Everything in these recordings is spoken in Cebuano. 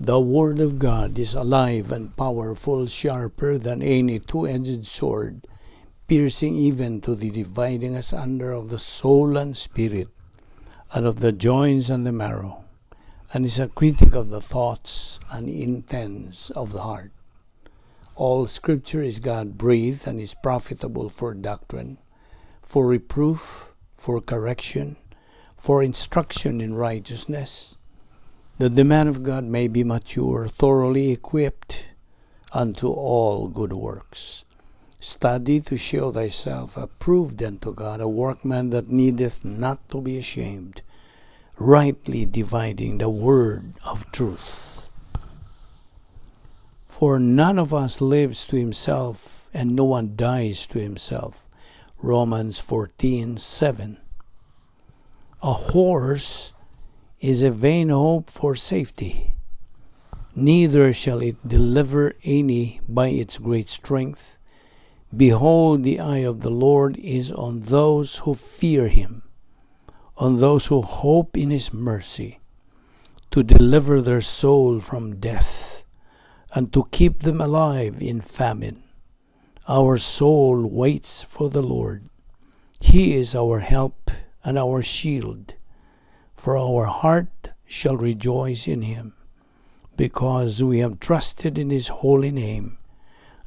The Word of God is alive and powerful, sharper than any two-edged sword, piercing even to the dividing asunder of the soul and spirit, and of the joints and the marrow, and is a critic of the thoughts and intents of the heart. All Scripture is God breathed and is profitable for doctrine, for reproof, for correction, for instruction in righteousness, that the man of God may be mature, thoroughly equipped unto all good works. Study to show thyself approved unto God, a workman that needeth not to be ashamed, rightly dividing the word of truth. For none of us lives to himself, and no one dies to himself. Romans 14:7. A horse is a vain hope for safety. Neither shall it deliver any by its great strength. Behold, the eye of the Lord is on those who fear him, on those who hope in his mercy, to deliver their soul from death, and to keep them alive in famine. Our soul waits for the Lord. He is our help and our shield. For our heart shall rejoice in him, because we have trusted in his holy name.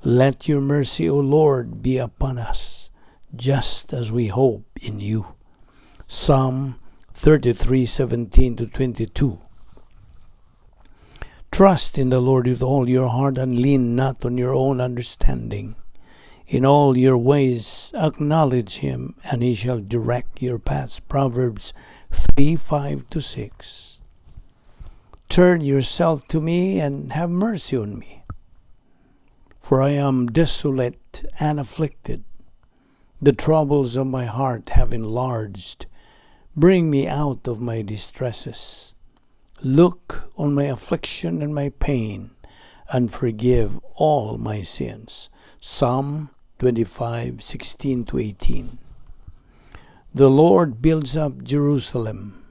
Let your mercy, O Lord, be upon us, just as we hope in you. Psalm 33:17 to 22. Trust in the Lord with all your heart and lean not on your own understanding. In all your ways acknowledge him, and he shall direct your paths. Proverbs 3:5 to 6. Turn yourself to me and have mercy on me, for I am desolate and afflicted. The troubles of my heart have enlarged. Bring me out of my distresses. Look on my affliction and my pain, and forgive all my sins. Psalm 25:16 to 18. The Lord builds up Jerusalem.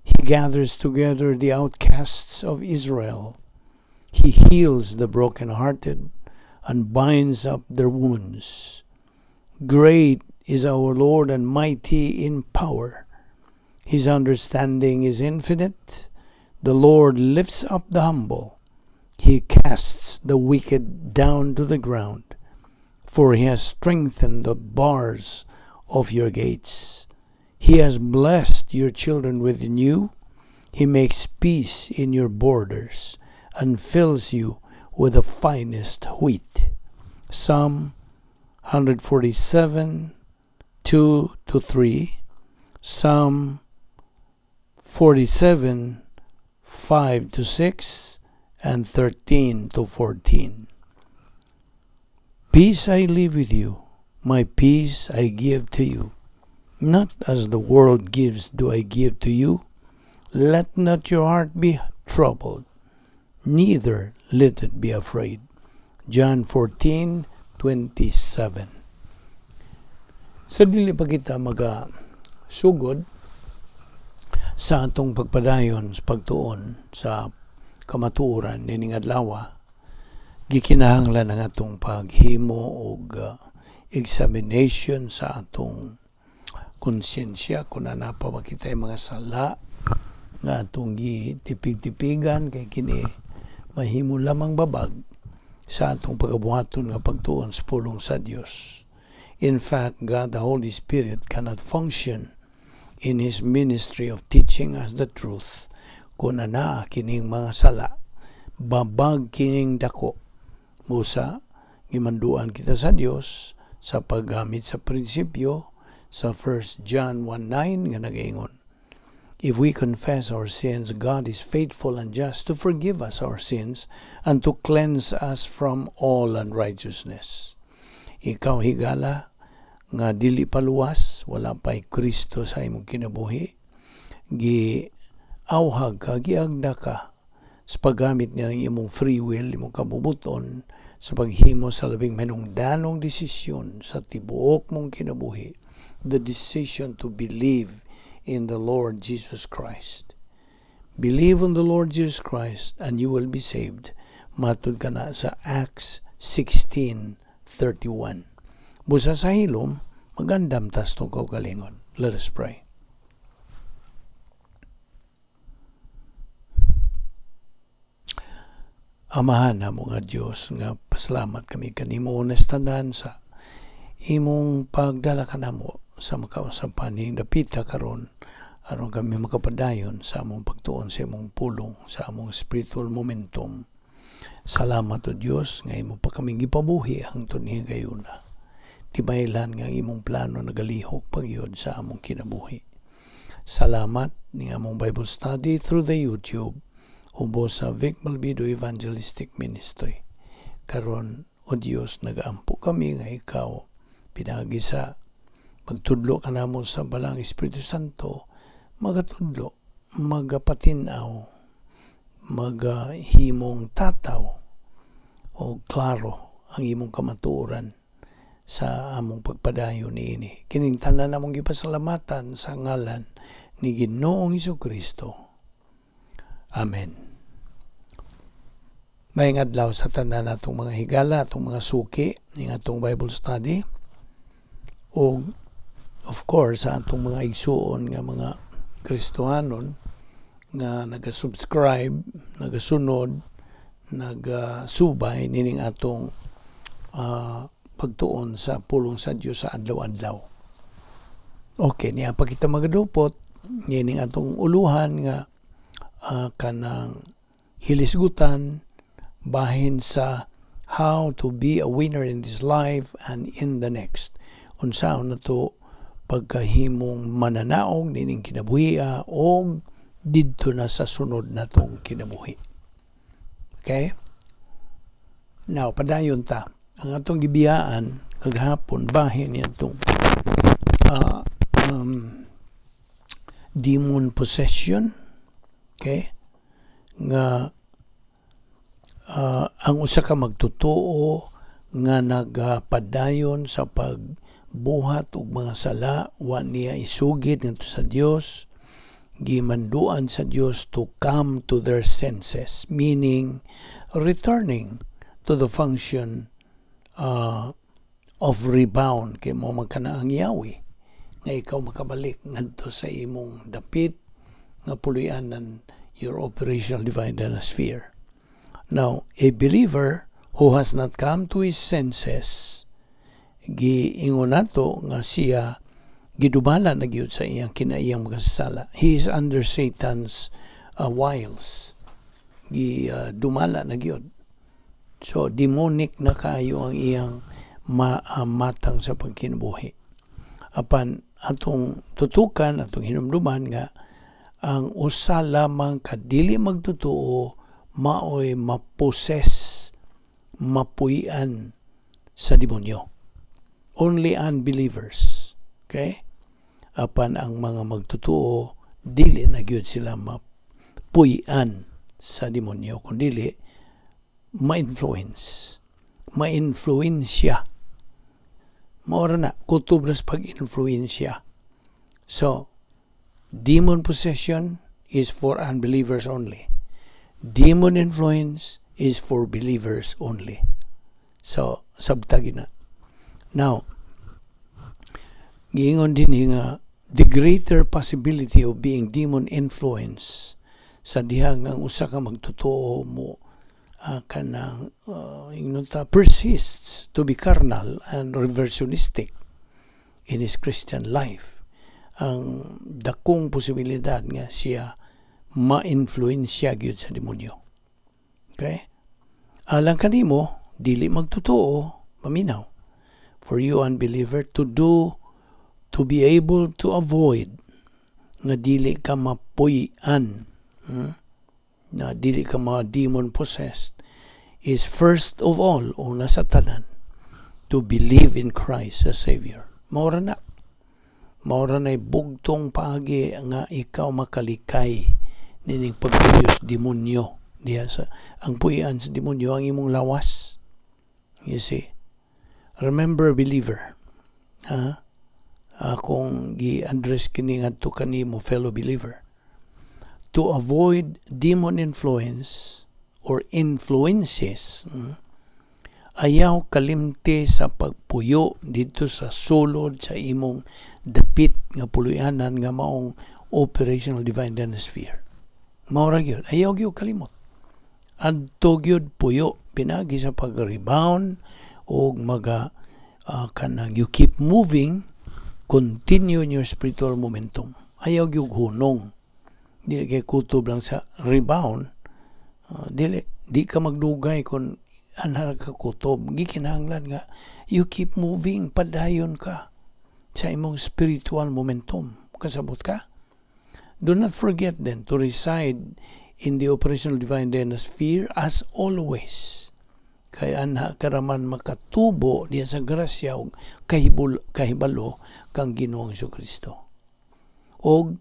He gathers together the outcasts of Israel. He heals the brokenhearted and binds up their wounds. Great is our Lord and mighty in power. His understanding is infinite. The Lord lifts up the humble. He casts the wicked down to the ground, for he has strengthened the bars of your gates. He has blessed your children within you. He makes peace in your borders and fills you with the finest wheat. Psalm 147:2 to 3, Psalm 47:5 to 6, and 13 to 14. Peace I leave with you, my peace I give to you. Not as the world gives do I give to you. Let not your heart be troubled, neither let it be afraid. John 14:27. Sa dili pa kita maga sugod sa atong pagpadayon sa pagtuon sa kamatuoran nining adlaw, gikinahanglan ang atong paghimo og examination sa atong konsensya kung naa pa ba kitay mga sala nga atong gitipig-tipigan, kay kini mahimo lamang babag sa atong pagabuhaton nga pagtuon sa pulong sa Dios. In fact, God the Holy Spirit cannot function in His ministry of teaching us the truth kung anaa kining mga sala, babag kining dako. Busa, gimanduan kita sa Dios sa paggamit sa prinsipyo sa 1 John 1:9 nga nagaingon, "If we confess our sins, God is faithful and just to forgive us our sins and to cleanse us from all unrighteousness." Ikaw, higala, nga dili paluwas, wala pa'y Kristo sa imong kinabuhi, gi awhag ka, giagda ka sa paggamit niya ng imong free will, imong kabubuton, sa paghimo sa labing manungdanong desisyon sa tibuok mong kinabuhi, the decision to believe in the Lord Jesus Christ. Believe on the Lord Jesus Christ and you will be saved. Matud kana sa Acts 16:31. Busa sa hilom, magandam tas atong kaugalingon. Let us pray. Amahan namo nga Dios, nga pasalamat kami kanimo tanan sa imong pagdala kanamo sa makausap ning dapita karon, aron kami makapadayon sa among pagtuon sa imong pulong, sa among spiritual momentum. Salamat, O Dios, nga imo pa kami gipabuhi hangtod ni gayuna. Tibaylan nga ang imong plano nagalihok pagyud sa among kinabuhi. Salamat ning among Bible study through the YouTube ubos sa Vic Malbido Evangelistic Ministry. Karon, O Dios, nagaampo kami nga ikaw pinaagi sa pagtudlo kanamo sa Balaang Espiritu Santo magatudlo, magapatin-aw, magahimong tataw o klaro ang imong kamatuoran sa among pagpadayon niini. Kining tanan among gipasalamatan sa ngalan ni Ginoong Kristo. Amen. Maayong adlaw sa tanan natong mga higala, atong mga suki ning atong Bible study o of course sa atong mga igsuon nga mga Kristohanon nga naga-subscribe, nagasunod, nagasubay nining atong pagtuon sa pulong sa Dios sa adlaw-adlaw. Okay, niya pa kita magadupot nining atong uluhan nga kanang hilisgutan bahin sa how to be a winner in this life and in the next. Unsaon nato pagkahimong mananaog nining kinabuhia og didto na sa sunod natong kinabuhi. Okay? Now, padayon ta. Ang atong gibiyaan kagahapon bahin niadtong demon possession. Okay? Nga ang usa ka magtotoo nga nagapadayon sa pagbuhat og mga sala, wa niya isugid ngadto sa Dios, gimanduan sa Dios to come to their senses, meaning returning to the function of rebound, kay mao man kana ang yawi nga ikaw makabalik ngadto sa imong dapit nga puloy-anan, your operational divine sphere. Now, a believer who has not come to his senses, giingon nato nga siya gidumala na gyud sa iyang kinaiyang makasasala. He is under Satan's wiles. Gidumala na gyud. So demonic na kayo ang iyang matang sa pagkinabuhi. Apan atong tutukan, atong hinumduman nga ang usa lamang ka dili magtotoo maoy ma-possess, mapuy-an sa demonyo. Only unbelievers. Okay? Apan ang mga magtotoo, dili na gyud sila mapuy-an sa demonyo, kundi ma-influence. Ma-influensya. Mao ra na, kutob na sa pag-influensya. So, demon possession is for unbelievers only. Demon influence is for believers only. So, sabta na. Now, giingon din nga the greater possibility of being demon influence sa diha nga ang usa ka magtotoo mo kanang ingnon ta persists to be carnal and reversionistic in his Christian life, ang dakong posibilidad nga siya ma-influensya gyud sa demonyo. Okay? Alang kanimo dili magtotoo, paminaw. For you unbeliever to be able to avoid nga dili ka mapuy-an, na dili ka ma demon possessed, is first of all, una sa tanan, to believe in Christ as Savior. Mao ra na. Mao ra na'y bugtong paagi nga ikaw makalikay nining pagpuyos demonyo diha sa ang puy-an sa demonyo ang imong lawas. You see? Remember, believer. Ha? Akong gi-address kini ngadto kanimo, fellow believer. To avoid demon influence or influences, ayaw kalimti sa pagpuyo didto sa sulod sa imong dapit nga puloy-anan nga maong operational divine sphere. Mao ra gyud, ayaw gyud kalimot. Adto gyud puyo pinagi sa pag-rebound og maga kanang you keep moving, continue in your spiritual momentum. Ayaw gyud hunong. Dili kay kutob lang sa rebound. Dili di ka magdugay kung anha ka kutob. Gikinahanglan nga you keep moving, padayon ka sa imong spiritual momentum. Kasabot ka? Do not forget then to reside in the operational divine sphere as always. Kay anha ka raman makatubo diya sa grasya og kahibul, kahibalo kang Ginoong Kristo. Og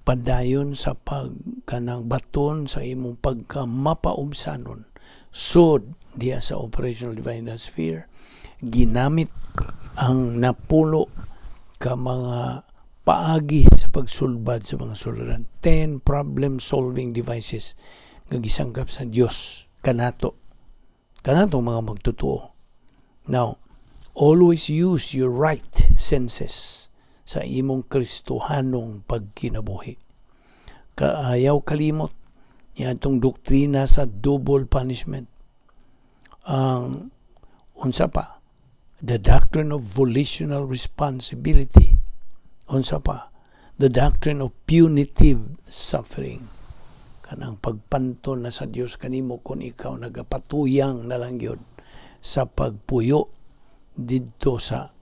padayon sa pag kanang baton sa imong pagka mapaubsanon sud diya sa operational divine sphere, ginamit ang 10 ka mga paagi sa pagsulbad sa mga suliran, 10 problem solving devices nga gisangkap sa Dios kanato mga magtotoo. Now, always use your right senses sa imong Kristohanong pagkinabuhi. Kaayaw kalimot atong doktrina sa double punishment. Ang unsa pa? The doctrine of volitional responsibility. Unsa pa? The doctrine of punitive suffering. Kanang pagpanton na sa Dios kanimo kung ikaw nagapatuyang na lang gyud sa pagpuyo didto sa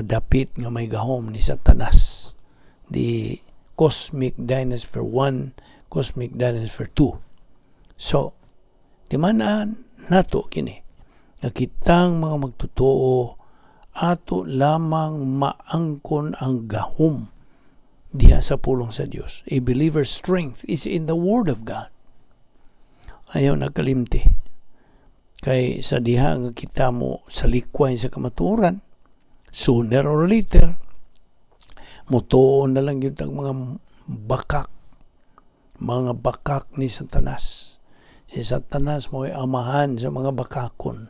dapit nga may gahom ni Satanas. The Cosmic Dynasphere 1, Cosmic Dynasphere 2. So, timan-an nato kini nga kitang mga magtotoo, ato lamang maangkon ang gahom diha sa pulong sa Dios. A believer's strength is in the Word of God. Ayaw nakalimti. Kay sa diha nga kita mo sa likway sa kamatuoran, sooner or later, mutuon na lang yun ang mga bakak ni Satanas. Si Satanas mo'y amahan sa mga bakakon.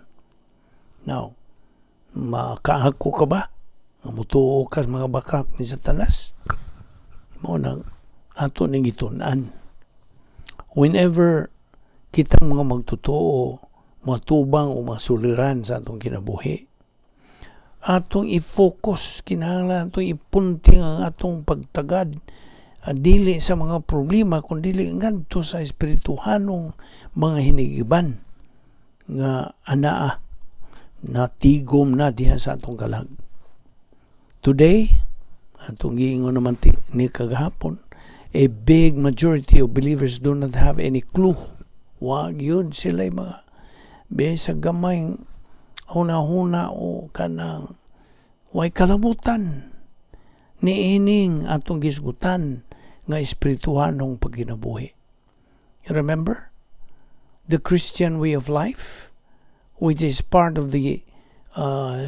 Now, makaako ka ba? Nga mutuo ka sa mga bakak ni Satanas? Mao nang ato ning gitun-an. Whenever kitang mga magtotoo matubang o masuliran sa atong kinabuhi, atong i-focus, kinahanglan atong ipunting ang atong pagtagad dili sa mga problema kun dili ngadto sa espirituhanong mga hinigiban nga anaa natigom na diha sa atong kalag. Today, atong giingon naman ti, ni kagahapon, a big majority of believers do not have any clue. Wa gyud sila mga sa gamay huna-huna o kanang way kalabutan niining atong gisgutan nga espirituhanong pagkinabuhi. You remember? The Christian way of life, which is part of the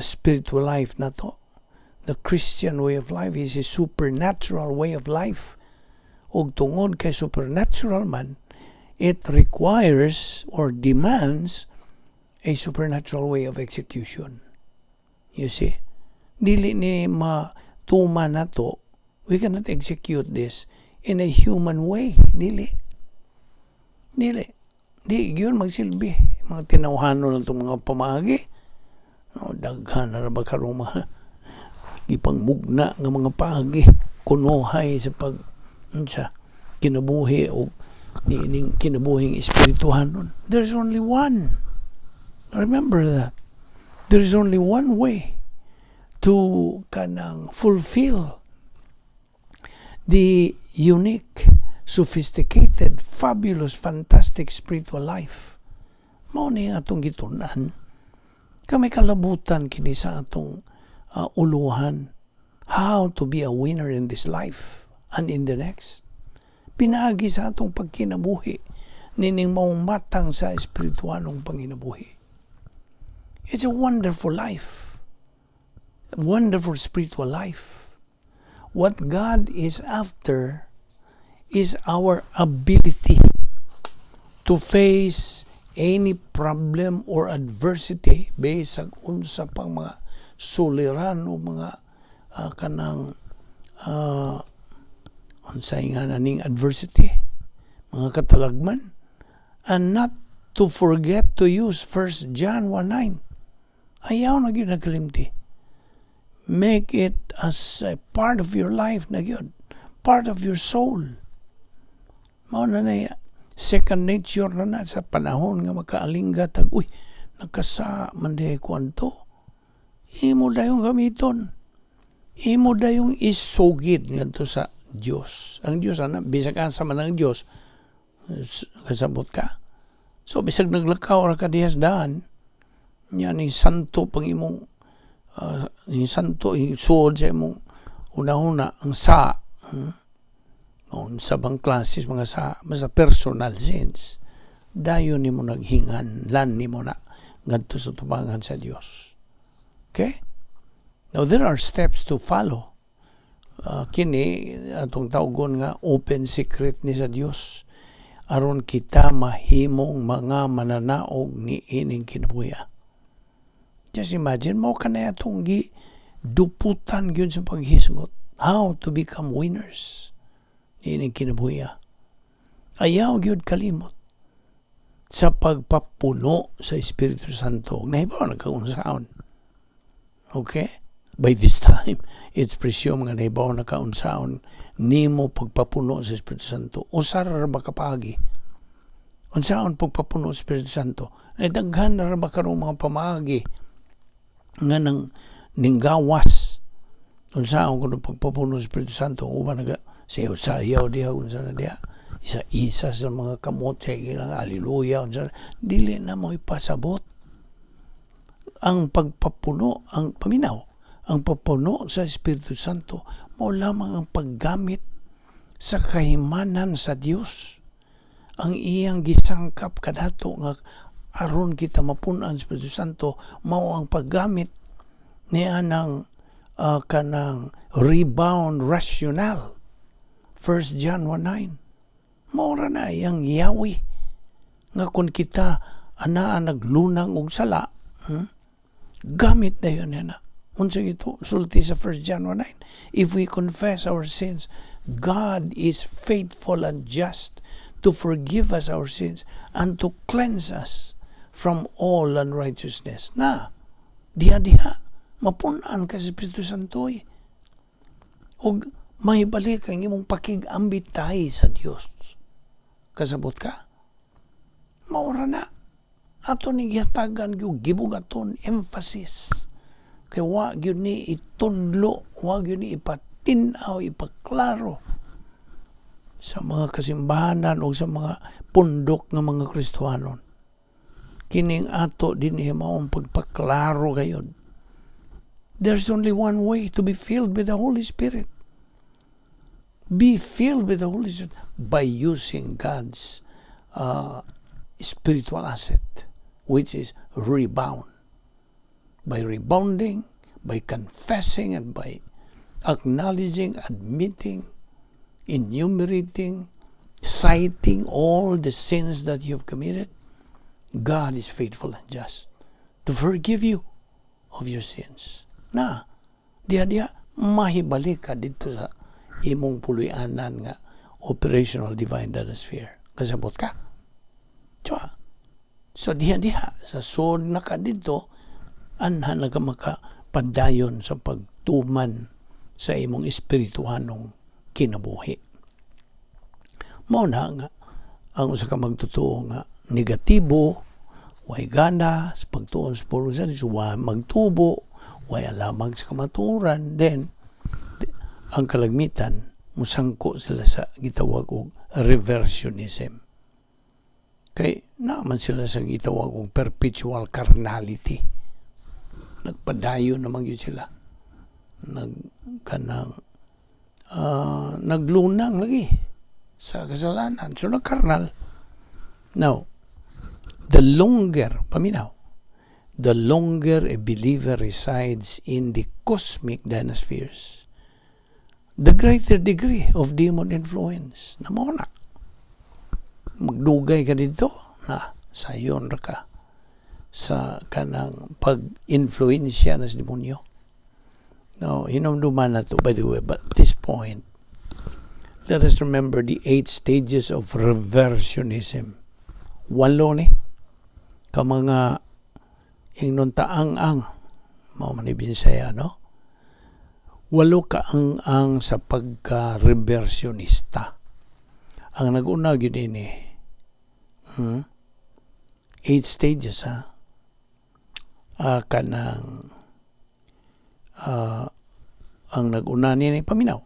spiritual life nato. The Christian way of life is a supernatural way of life. Ug tungod kay supernatural man, it requires or demands a supernatural way of execution. You see? Dili ni matuma nato, we cannot execute this in a human way. Dili. Dili. Di yun magsilbi. Mga tinawhanon lang itong mga pamaagi. No, daghan na ba karong mga gipangmugna nga mga paagi kunuhay sa pag unsa kinabuhi o niining kinabuhing espirituhanon. There's only one. Remember that. There is only one way to kanang fulfill the unique, sophisticated, fabulous, fantastic spiritual life. Mao ni atong gitun-an. Kami kalabutan kini sa atong uluhan how to be a winner in this life and in the next. Pinaagi sa atong pagkinabuhi nining maong matang sa espiritualong panginabuhi. It's a wonderful life. A wonderful spiritual life. What God is after is our ability to face any problem or adversity bisag unsa pang mga suliran o mga kanang unsay nga na ning adversity, mga katalagman, and not to forget to use 1 John 1:9. Ayaw na gyud nagkalimti. Make it as a part of your life na gyud, part of your soul. Mao na na second nature na na sa panahon nga makaalingga tag, "Uy, nakasa man diay ko anto," imo dayong gamiton, imo dayong isugid ngadto sa Dios. Ang Dios ana, bisag asa man ang Dios, kasabot ka? So bisag naglakaw ra ka diha sa daan nya, ni santo pang imong ni santo isuod sa imong una-una ang sa unsa bang klases mga sa basta personal sins, dayon nimo naghingan lan nimo na ngadto sa tubangan sa Dios. Okay, now there are steps to follow. Kini atong tawgon nga open secret ni sa Dios aron kita mahimong mga mananaog ni ining kinabuhi. Just imagine mo kanay atong gi duputan gyud sa paghisgot how to become winners niining kinabuhi. Ayaw gyud kalimot sa pagpapuno sa Espiritu Santo. Nahibaw na kaunsaon. Okay? By this time, it's presumed nga nahibaw na kaunsaon nimo pagpapuno sa Espiritu Santo. Usa ra ba kapagi? Unsaon pagpapuno sa Espiritu Santo? Ay daghan na ra ba karong mga pamaagi nga nang ninggawas unsaon kuno pagpapuno sa Espiritu Santo? Uban naga sayaw sayaw diha, unsa na diha, isa-isa sa mga kamot sa ilang hallelujah, unsa. Dili na mo ipasabot ang pagpapuno. Ang paminaw, ang pagpapuno sa Espiritu Santo mao lamang ang paggamit sa kahimanan sa Dios, ang iyang gisangkap kanato nga aron kita mapun-an sa Espiritu Santo, mao ang paggamit niya ng kanang rebound rationale, 1 John 1:9. Mao ra na iyang yawi nga kung kita anaa naglunang og sala, Gamit na yun na. Unsa ito sulti sa 1 John 1:9? "If we confess our sins, God is faithful and just to forgive us our sins and to cleanse us from all unrighteousness." Na diha diha mapunan ka sa Espiritu Santo eh. Og mahibalik ang imong pakig-ambitay sa Dios. Kasabot ka? Maura na. Ato ni gihatagan gyud gibugaton emphasis. Kay wa gyud ni itudlo, wa gyud ni ipatin-aw, ipaklaro sa mga kasimbahanan o sa mga pundok nga mga Kristohanon. Kining ato din mao ang pagpaklaro gayod. There's only one way to be filled with the Holy Spirit. Be filled with the Holy Spirit by using God's spiritual asset, which is rebound. By rebounding, by confessing, and by acknowledging, admitting, enumerating, citing all the sins that you have committed, God is faithful and just to forgive you of your sins. Na, diha diha, mahibalik ka dito sa imong puloy-anan nga operational divine sphere. Kasabot ka? Tsa. So diha diha, sa sud na ka dito, anha na ka makapadayon sa pagtuman sa imong espirituhanong kinabuhi. Mao na nga ang usa ka magtotoo nga negatibo, way gana sa pagtuon sa pulong sa Diyos, wa magtubo, way alamag sa kamatuoran, then ang kalagmitan musangko sila sa gitawag og reversionism. Kay naman sila sa gitawag og perpetual carnality. Nagpadayon naman yun sila. Nag kanang naglunang lagi sa kasalanan. So nagkarnal. Now, the longer, paminaw, the longer a believer resides in the cosmic dynaspheres, the greater degree of demon influence. Na mao na. Magdugay ka dito, na sayon ra ka sa kanang pag-influensya na sa demonyo. Now, hinumduman na to, by the way, but at this point, let us remember the eight stages of reversionism. Walo ni ka mga ingnon taang-ang, mao man ni Binsaya, no? Walo ka ang sa pagka-reversionista. Ang nag-una gyud ini, Eight stages, ha? Kanang ang nag-una ni paminaw.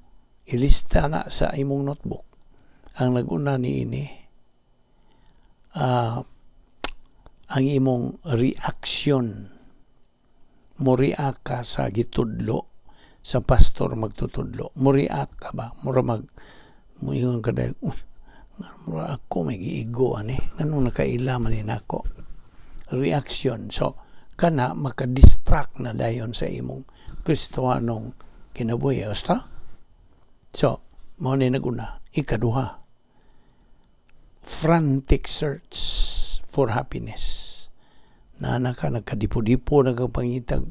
Ilista na sa imong notebook. Ang nag-una ni ini, ang imong reaction, mo react ka sa gitudlo sa pastor, magtutudlo, mo react ka ba, mura mag muingon ka dahil, "Uy, mura ako may giigo ani, nganong nakaila man ni nako?" Reaction. So kana maka-distract na dayon sa imong Kristohanong kinabuhi, basta. So mao ni naguna. Ikaduha, frantic search for happiness na naka nagkadipo-dipo, nagpangitag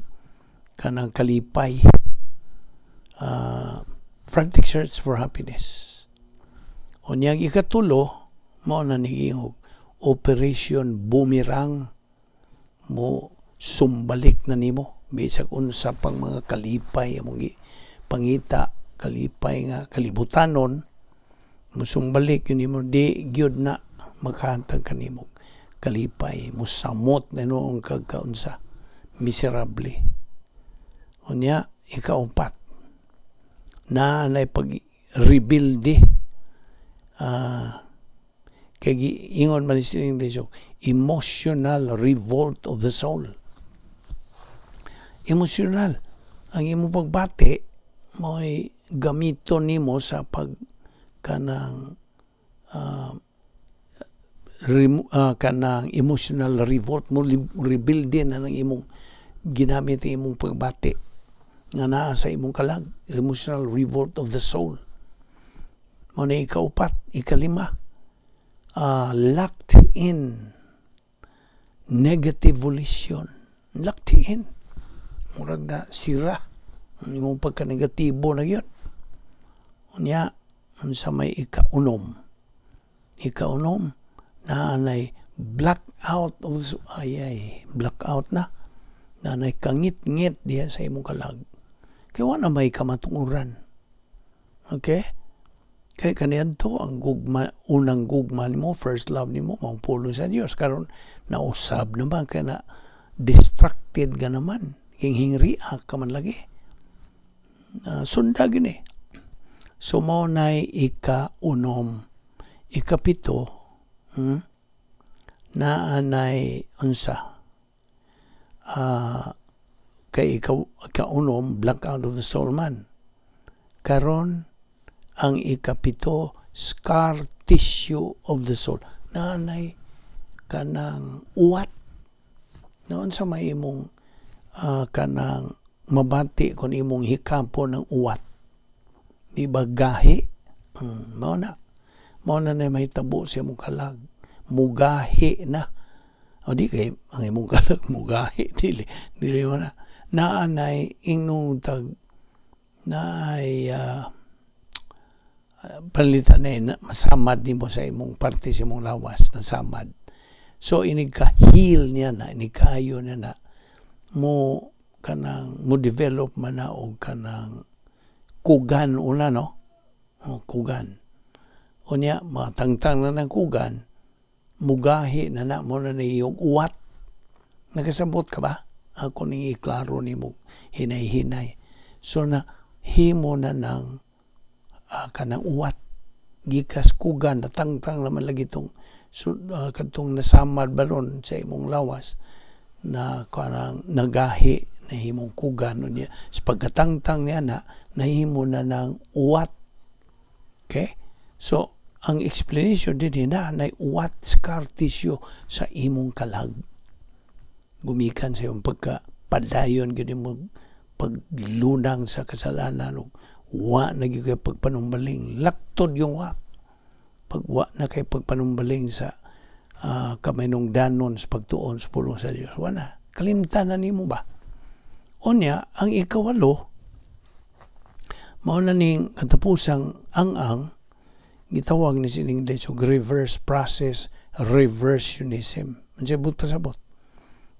kanang kalipay, frantic search for happiness. Unyang ikatulo, mao na ni Operation Boomerang, mo sumbalik na nimo bisag unsa pang mga kalipay among pangita, kalipay nga kalibutanon, musumbalik yun nimo, di gyud na makahatag kanimo kalipay, musamot na noong kagkaunsa miserable. Unya ikaupat na nay pag rebuild, kay giingon man sa English, emotional revolt of the soul. Emotional ang imong pagbati, mo'y gamiton nimo sa pag kanang kanang emotional revolt mo, rebuild na ng imong ginamit ang imong pagbati nga naa sa imong kalag, emotional revolt of the soul. Mo na ikaupat. Ikalima, locked in negative volition. Locked in, murag na sira ang imong pagka-negatibo na yun. Unya unsa may ikaunom? Ikaunom na nay black out of, ay ay, black out na na nay kangit-ngit diha sa imong kalag kay wa na may kamatuoran. Okay, kay kaniadto ang gugma, unang gugma nimo, first love nimo, mao pulong sa Dios. Karon nausab naman kay na distracted ka naman, hinghingria ka man lagi, sunda gini. So mao nay ika-unom. Ikapito, naa nay unsa, kay ikaw ikaunom, black out of the soul man. Karon ang ikapito, scar tissue of the soul, naanay kanang uwat noon sa may imong kanang mabati kung imong hikapon ng uwat, di ba gahi? Mao na na mahitabo sa imong kalag, mugahi na. O di kay ang imong kalag mugahi, dili dili mo na naanay ingnong tag naay panalitan na masamad nimo sa imong parte sa imong lawas, nasamad. So inig ka heal niya na, inig kaayo niya na, mo kanang mo develop man na og kanang kugan una, no? O, kugan. Unya matangtang na ng kugan, mugahi na na mo na iyong uwat. Nakasabot ka ba? Ako ning iklaro nimo hinay-hinay. So na himo na ng kanang uwat gikas kugan, natangtang naman lagi tong, so, kadtong nasamad baron sa imong lawas na kanang nagahi, nahimong kugan. Unya sa pagkatangtang niya na nahimo na ng uwat. Okay, so ang explanation din na nay uwat, scar tissue sa imong kalag gumikan sa imong pagka padayon gyud mo paglunang sa kasalanan ug Wa na gyud kay pagpanumbaling, laktod yung wa. Pag wa na kay pagpanumbaling sa kaminungdanon sa pagtuon sa pulong sa Dios, wa na. Kalimtan na nimo ba? Unya, ang ikawalo, mao na ning katapusang ang-ang, gitawag ni sining English og reverse process reversionism. Unsay buot pasabot?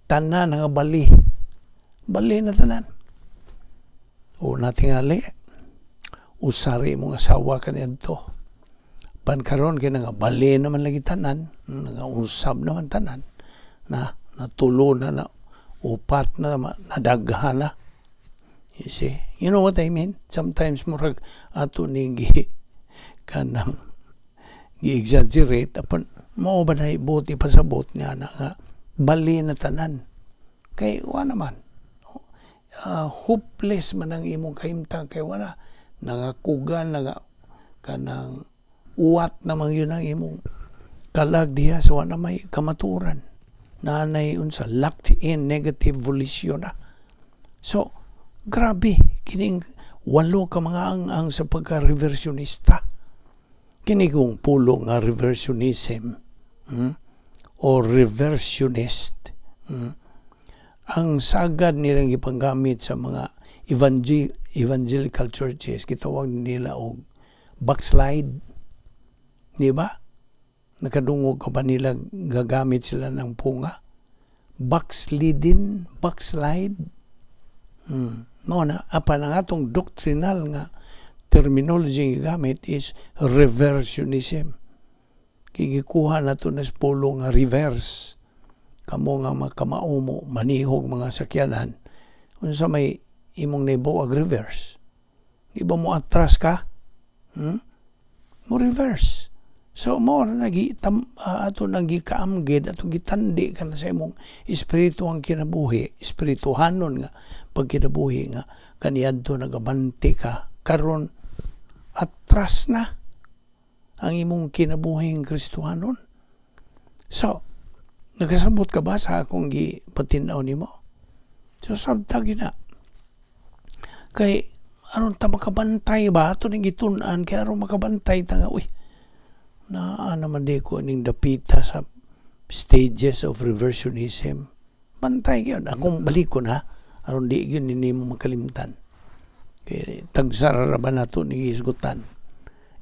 Tanan nga bali. Bali na tanan. Una tingali, usari imong asawa kaniadto. Pan karon kay nga bali naman lagi tanan, nga usab naman tanan. Na natulo na na upat na nadaghan na. You see? You know what I mean? Sometimes murag ato ning gi kanang gi-exaggerate, apan mao ba na buot ipasabot niya na nga bali na tanan kay wa naman, hopeless man ang imong kahimtang kay wala nangakugan, nga kanang uwat naman yun ang imong kalag diha sa wala may kamaturan nanay unsa, locked in negative volition na. So grabe kining walo ka mga ang-ang sa pagka-reversionista. Kini kung pulo nga reversionism, or reversionist, ang sagad nilang ipanggamit sa mga evangelical churches, gitawag nila og backslide, di ba? Nakadungog ka ba nila gagamit sila ng punga backsliding, backslide? Mao na. Apan ang atong doctrinal nga terminology nga gamit is reversionism. Kigikuha na to na sa pulo nga reverse. Kamo nga makamao mo manihog mga sakyanan, unsa may imong nahibaw ag reverse? Di ba mo atras ka? Mo reverse. So mo na nagi tam, ato nang gikaamgid, ato gitandi ka na sa imong espiritu ang kinabuhi, espirituhanon nga pagkinabuhi nga kaniadto nagabante ka, karon atras na ang imong kinabuhing Kristohanon. So, nakasabot ka ba sa akong gipatin-aw nimo? So sabta gina. Kay aron ta makabantay ba, ato ning gitun-an kay aron makabantay ta nga, uy, naa naman di ko ning dapita sa stages of reversionism. Bantay gyud. Akong balikon ha, aron di gyud nimo makalimtan. Kay tagsara ra ba nato ni gisgutan.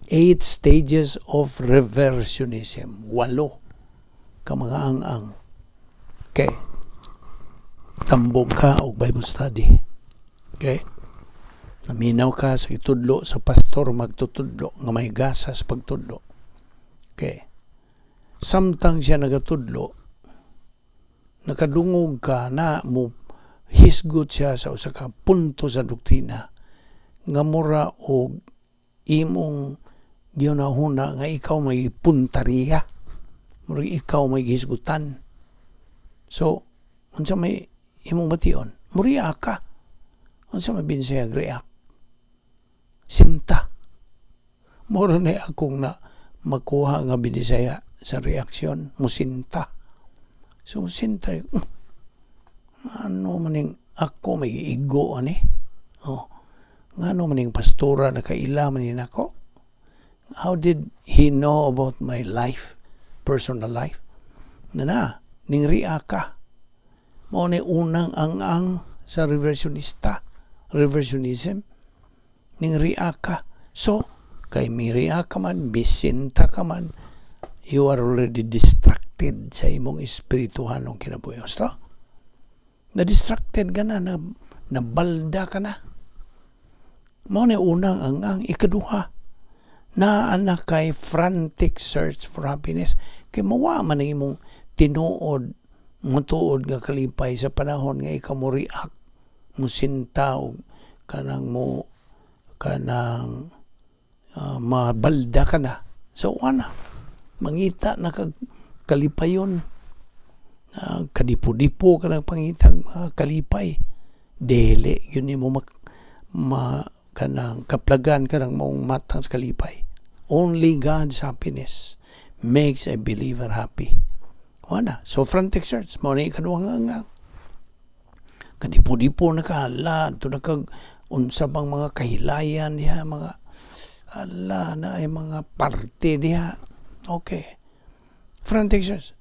Eight stages of reversionism. Walo ka mga ang-ang. Okay. Tambog ka og Bible study. Okay? Naminaw ka sa gitudlo sa pastor magtutudlo nga may gasas pagtudlo. Okay. Samtang siya nagatudlo, nakadungog ka na mo hisgot siya sa usa ka punto sa doktrina nga mura og imong gihunahuna nga ikaw may puntariya. Mura ikaw may gihisgutan. So, unsa may imong bation? Muriya ka. Unsa may binsayag react? Sinta. Mura na akong na makuha nga binisaya sa reaksyon, musinta. So musinta, ano maning ako may igo ani? Oh. Ngano maning pastora nakaila man ni nako? How did he know about my life, personal life? Na na, ning ria ka. Mao ni unang ang-ang sa reversionista, reversionism. Ning ria ka. So, kay miria ka man, bisinta ka man, you are already distracted sa imong espirituhanong kinabuhi. Gusto? Na-distracted ka na, na nabalda ka na. Mao ni unang ang ikaduha, naa na kay frantic search for happiness, kay mawa man ang imong tinuod matuod nga kalipay sa panahon nga ikaw mo react, mo sinta og kanang mo kanang mabalda ka na. So wala mangita na kag kalipayon, kadipo-dipo ka ng pangitag kalipay, dili yun nimo mak, ma kanang kaplagan ka ng maong matang sa kalipay. Only God's happiness makes a believer happy. Wala. So frantic search mao ni ikaduhang nga kadipo-dipo na ka, hala to na kag Unsa bang mga kahilayan diha, mga ala na ay mga parte diha. Okay. Frantic search.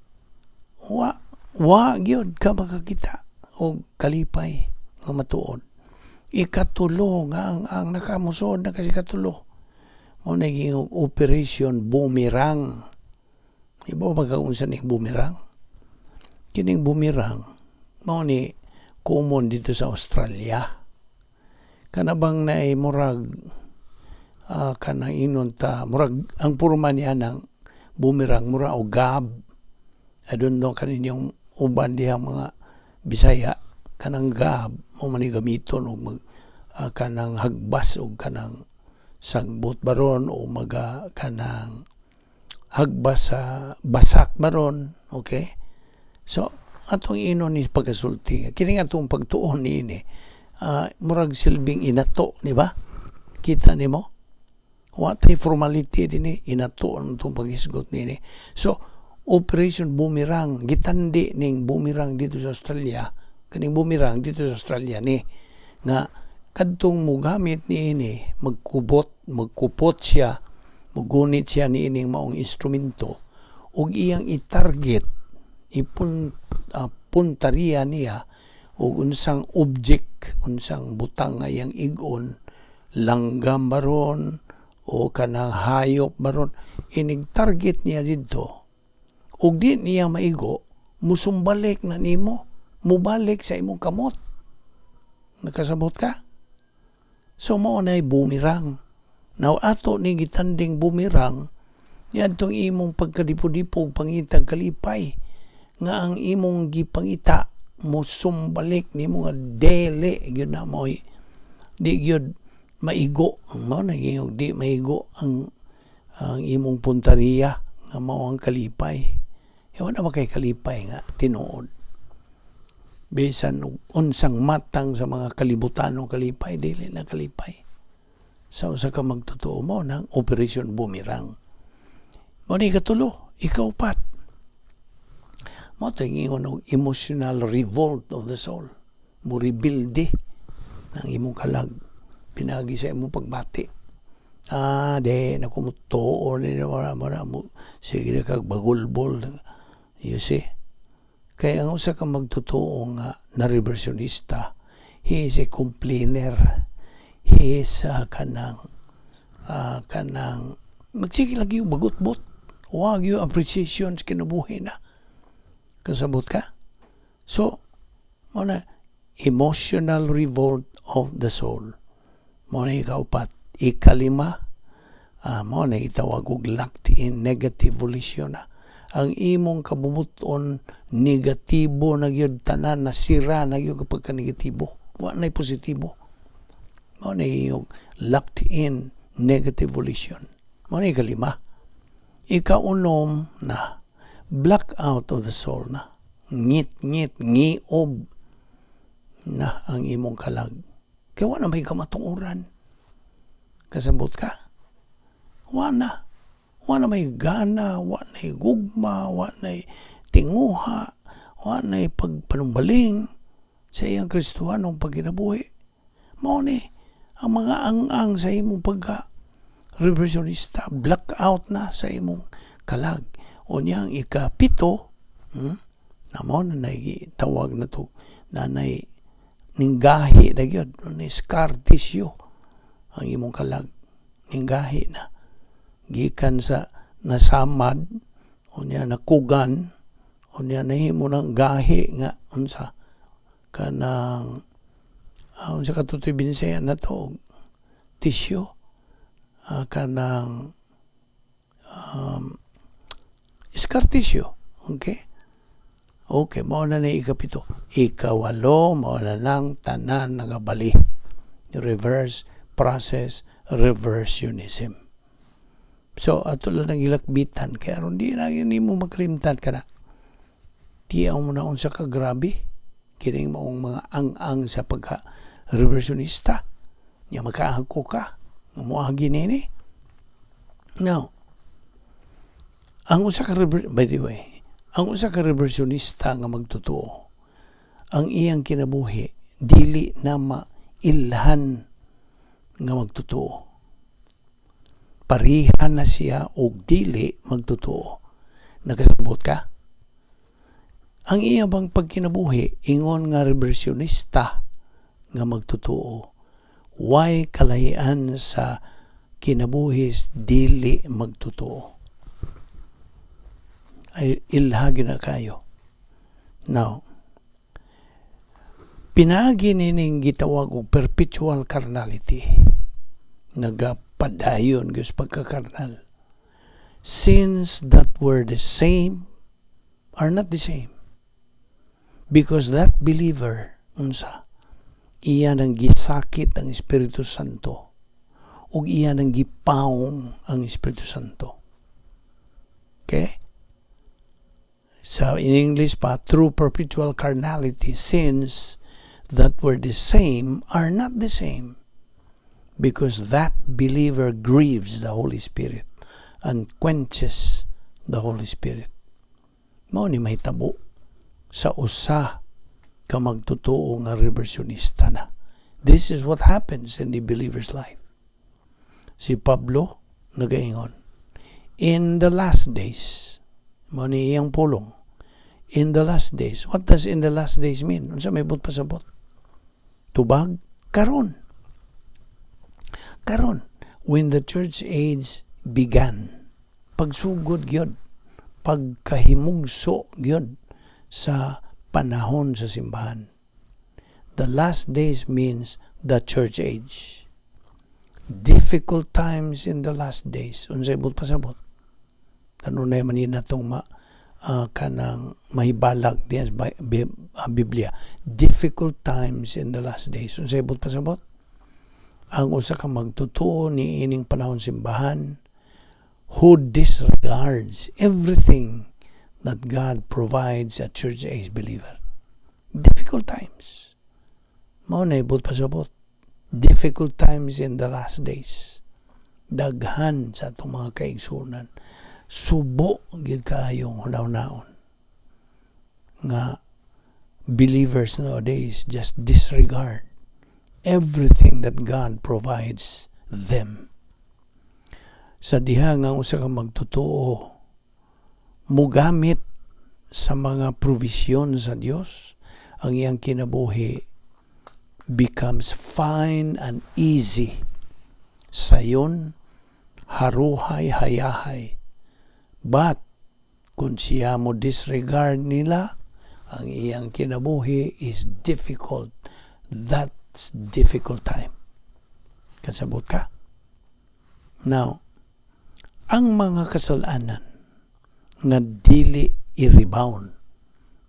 Wa wa gyud ka makakita og kalipay nga matuod. Ikatulo nga ang nakamusod na kasi katulo. Mao na giingong Operation Boomerang. Iba ba ka unsa ning boomerang? Kining boomerang mao ni common dito sa Australia. Kana bang naay murag kanang inon ta murag ang porma niya ng boomerang mura og gab. I don't know kaninyong uban diha mga Bisaya, kanang gab mo man ni gamiton og mag kanang hagbas og kanang sagbot baron o maga kanang hagbas sa basak baron, okay? So atong inon ni pagkasulti, kini nga atong pagtuon niini, murag silbing inato, di ba? Kita nimo, wa tay formality dinhi, inato ang atong paghisgot niini. So Operation Boomerang, gitandi ning boomerang dito sa Australia, kaning boomerang dito sa Australia ni nga kadtong mogamit niini, magkubot, magkupot siya, mugunit siya niining maong instrumento ug iyang i-target, ipun puntariya niya og unsang object, unsang butang nga iyang ig-on, langgam baron o kanang hayop baron, inig target niya didto ug di niya maigo, musumbalik na nimo, mubalik sa imong kamot. Nakasabot ka? So mao nay boomerang. Now ato ni gitanding boomerang niadtong imong pagkadipo-dipo pangitag kalipay nga ang imong gipangita mosumbalik nimo nga dili gyud na mo'y di gyud maigo. Ang mao na giyog di maigo ang imong puntariya nga mao ang kalipay. Wala na ba kay kalipay nga tinuod? Bisan og unsang matang sa mga kalibutanon kalipay, dili na kalipay sa usa ka magtotoo mo ng Operation Boomerang. Mao ni ikatulo. Ikaupat, mao to ingon og emotional revolt of the soul. Mo rebelde ng imong kalag pinagi sa imong pagbati. Di na ko mutuo ni mo na mo sige na kag bagulbol, you see? Kaya ang usa ka magtotoo nga na reversionista, he is a complainer. He is kanang magsige lagi yung bagutbot. Wag yung appreciation sa kinabuhi na. Kasabot ka? So, mao na emotional revolt of the soul. Mao na ikaupat. Ikalima, mao na itawag og locked in negative volition na. Ang imong kabubut-on negatibo na gyud tanan, nasira na gyud kapag ka negatibo. Wa na'y positibo. Mao na yung locked in negative volition. Mao na ikalima. Ikaunom na blackout of the soul na. Ngit-ngit, ngiob na ang imong kalag. Kaya wa na may kamatuoran. Kasabot ka? Wa na. Wa na may gana, wa na gugma, wa na tinguha, wa na pagpanumbaling sa iyang Kristohanong pagkinabuhi. Mao ni ang mga ang-ang sa imong pagka reversionista, blackout na sa imong kalag. O niyang ikapito, na mao na tawag na to, na nay ninggahi na gyud, ni scar tissue ang imong kalag. Ninggahi na. Gikan sa nasamad, o niya nakugan, o niya nahimo ng gahi nga unsa kanang unsa katutoy Binisaya na to, tissue, kanang scar tissue. Okay, mao na ni ikapito. Ikawalo, mao na nang tanan nagabali, reverse process reversionism. So ato lang ang ilakbitan kay aron di na yun nimo makalimtan ka na. Tiyaw mo na unsa ka grabe kining maong mga ang-ang sa pagka reversionista nya makaako ka moagi nini. Now, ang usa ka by the way, ang usa ka reversionista nga magtotoo, ang iyang kinabuhi dili na mailhan. nga magtotoo. Pareha na siya og dili magtotoo. Nakasabot ka? Ang iya bang pagkinabuhi ingon nga reversionista nga magtotoo, way kalahian sa kinabuhi dili magtotoo. Ay ilha gyud na kayo. Now, pinaagi nining gitawag og perpetual carnality. Nagapadayon gyud sa pagkakarnal. Sins that were the same are not the same. Because that believer, unsa, iya nang gisakit ang Espiritu Santo ug iya nang gipawong ang Espiritu Santo. Okay? So in English pa, through perpetual carnality, sins that were the same are not the same. Because that believer grieves the Holy Spirit and quenches the Holy Spirit. Mao ni mahitabo sa usa ka magtotoo nga reversionista na. This is what happens in the believer's life. Si Pablo nagaingon, in the last days, mao ni iyang pulong, in the last days. What does "in the last days" mean? Unsa may buot pasabot? Tubag karon. Karon, when the church age began, pagsugod gyud, pagkahimugso gyud sa panahon sa simbahan. The last days means the church age. Difficult times in the last days. Unsay buot pasabot? Kanunay man ni natong ma kanang mahibalag diya sa Biblia. Difficult times in the last days. Unsay buot pasabot? Ang usa ka magtotoo ni ining panahon simbahan who disregards everything that God provides a church age believer. Difficult times. Mao na buot pasabot. Difficult times in the last days. Daghan sa atong mga kaigsunan. Subo gyud kaayong hunahunaon nga believers nowadays just disregard everything that God provides them. Sa diha nga usa ka magtotoo mugamit sa mga provision sa Dios, ang iyang kinabuhi becomes fine and easy. Sayon, haruhay, hayahay. But kung siya mo disregard nila, ang iyang kinabuhi is difficult. That's difficult time. Kasabot ka? Now, ang mga kasalanan nga dili i-rebound,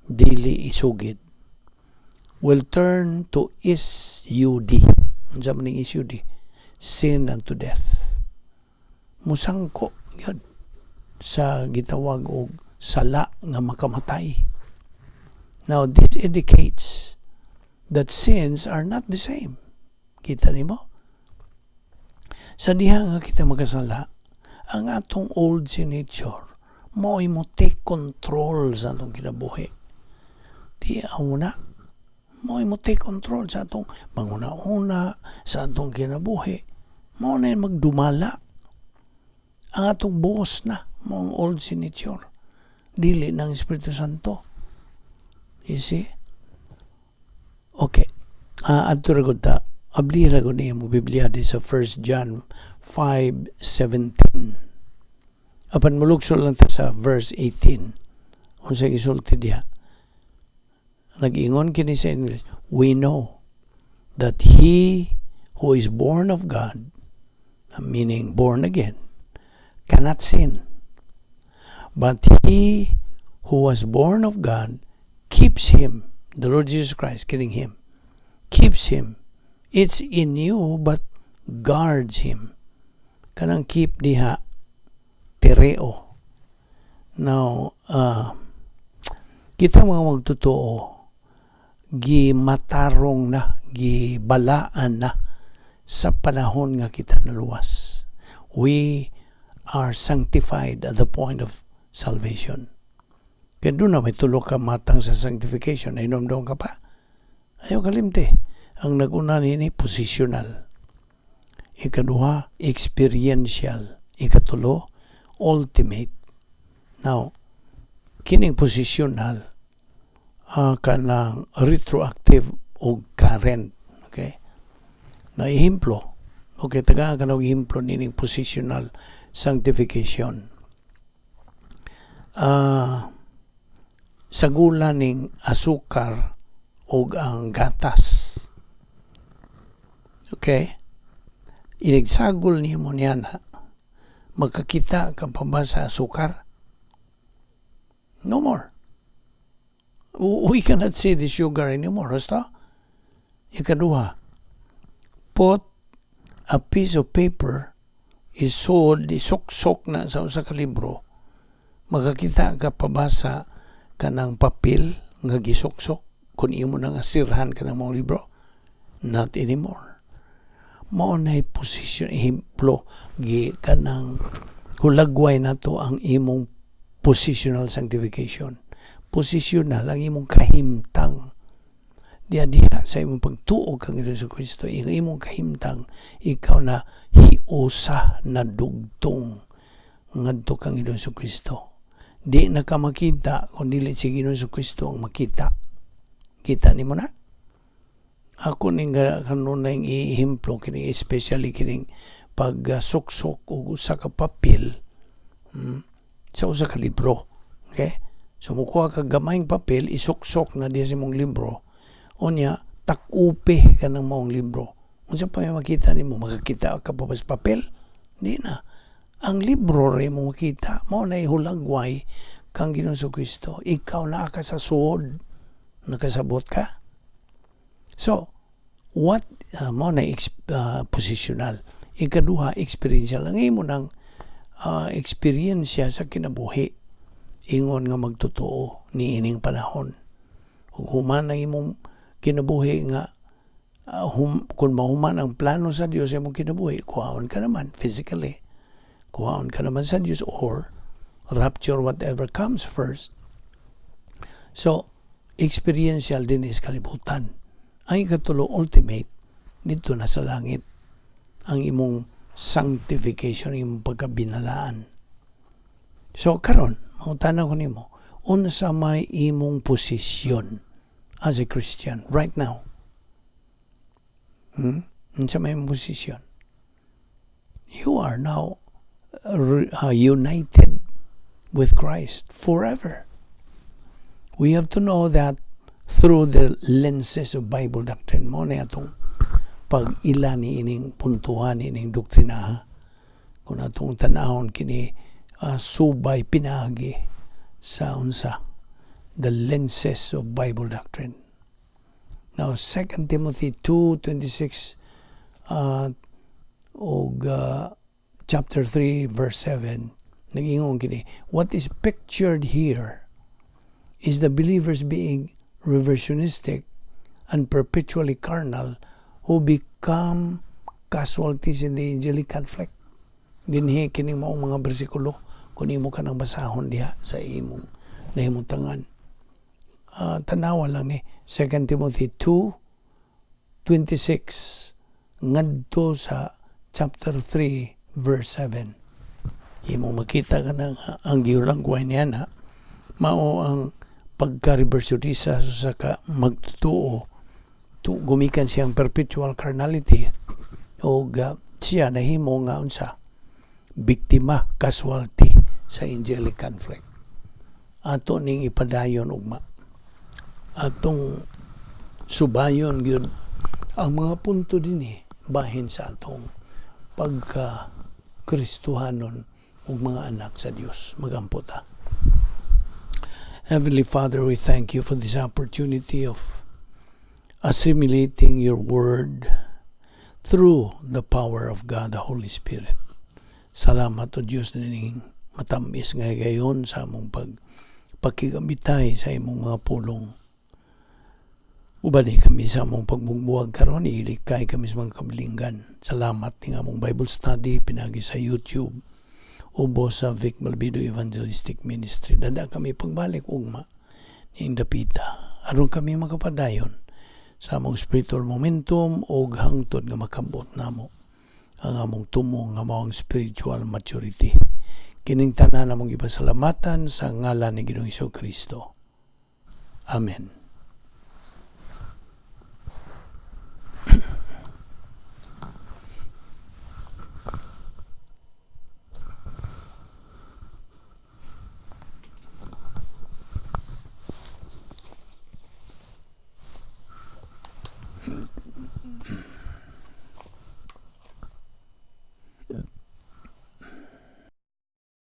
dili isugid, will turn to SUD. Unsa man ning SUD? Sin unto death. Musangko yun sa gitawag og sala nga makamatay. Now, this indicates that sins are not the same. Kita nimo? Sa diha nga kita makasala, ang atong old sin nature mo mo take control sa atong kinabuhi. Di na mo mo take control sa atong panguna-una, sa atong kinabuhi. Mao na magdumala. Ang atong boss na mao ang old sin nature. Dili ng Espiritu Santo. You see? Okay. Adto ra gud ta. Abli ra gud niya mo Biblia di sa 1 John 5:17. Apan mulugso lang ta sa verse 18. Unsa gisulti diha? Nag-ingon kini sa English, "We know that he who is born of God," meaning born again, "cannot sin. But he who was born of God keeps him," the Lord Jesus Christ, kining him, "keeps him." It's in you, but guards him. Kanang "keep" diha, tereo. Now, kita mga magtotoo, gimatarong na, gibalaan na sa panahon nga kita naluwas. We are sanctified at the point of salvation. Kaya doon na may tulo ka matang sa sanctification. Ay doon ka pa. Ayaw kalimte. Ang naguna nini, positional. Ikaduha, experiential. Ikatulo, ultimate. Now, kining positional kanang retroactive o current. Okay? Na ehemplo, okay, tagaan ka og ehemplo nining positional sanctification. Sagula ning asukar og ang gatas. Okay? Inigsagol nimo niya na, makakita ka pa ba sa asukar? No more. We cannot see the sugar anymore. Basta? Ikaduha, put a piece of paper, isod, isuksok na sa usa ka libro, makakita ka pa ba sa kanang papel nga gisuksok kung imo na nga sirhan kanang mga libro? Not anymore. Mao na position, ehemplo, gi kanang hulagway nato ang imong positional sanctification. Positional ang imong kahimtang diha diha sa imong pagtuo kang Hesus Kristo, ang imong kahimtang, ikaw na hiusa na dugtong ngadto kang Hesus Kristo. Di na ka makita kung dili si Ginoong Kristo ang makita. Kita nimo na? Ako ning kanunay ihemplo kini, especially kining pagsuksok og usa ka papel sa usa ka libro. Okay? So mukuha ka gamayng papel, isuksok na diha sa imong libro. Unya, takupi ka ng maong libro. Unsa pa may makita nimo? Makakita ka pa ba sa papel? Di na. Ang libro rin mo makita. Mao na hulagway kang Ginoong Kristo. Ikaw na ka sa suod. Nakasabot ka? So, what mao na positional. Ikaduha, experiential. Ang imo ng eksperyensya sa kinabuhi ingon nga magtotoo niining panahon. Ug human ang imong kinabuhi nga kung mahuman ang plano sa Dios sa imong kinabuhi, kuhaon ka naman physically. Kuhaon ka naman sa Dios or rapture, whatever comes first. So, experiential din is kalibutan. Ang ikatulo, ultimate, dito na sa langit ang imong sanctification, imong pagkabinalaan. So, karon, mangutana ko nimo, unsa may imong posisyon as a Christian right now? Unsa may imong posisyon? You are now united with Christ forever. We have to know that through the lenses of Bible doctrine. Mao na atong pag-ila ni ining puntuhan ining doktrina, ha? Kung atong tanahon kini subay pinaagi sa unsa, the lenses of Bible doctrine. Now, 2 Timothy 2:26 og chapter 3 verse 7, nag-ingon kini, "What is pictured here is the believers being reversionistic and perpetually carnal who become casualties in the angelic conflict." Dinhi kini mao mga bersikulo kung imo ka nang basahon diha sa imong nahimutangan. Tanawa lang ni 2 Timothy 2:26 ngadto sa chapter 3 verse 7. Imong makita ka na nga ang gihulagway niya na mao ang pagka-reversionista sa ka magtuo tu, gumikan siyang perpetual carnality o siya nahimo nga unsa, biktima, casualty sa angelic conflict. Ato ning ipadayon ugma, atong subayon gyud ang mga punto dinhi bahin sa atong pagka Kristohanon ug mga anak sa Dios. Magampo ta. Heavenly Father, we thank you for this opportunity of assimilating your word through the power of God, the Holy Spirit. Salamat o Diyos nining matamis nga gayon sa among pag pakigamitay sa imong mga pulong. Ubani kami sa among pagmugbuwag karon, ilikay kami sa mga kabilinggan. Salamat ning among Bible study pinagi sa YouTube ubos sa Vic Malbido Evangelistic Ministry. Dada kami pagbalik ugma ning dapita aron kami makapadayon sa among spiritual momentum og hangtod nga makabot namo ang among tumong nga mao ang spiritual maturity. Kining tanan among ipasalamatan sa ngalan ni Ginoong Kristo. Amen.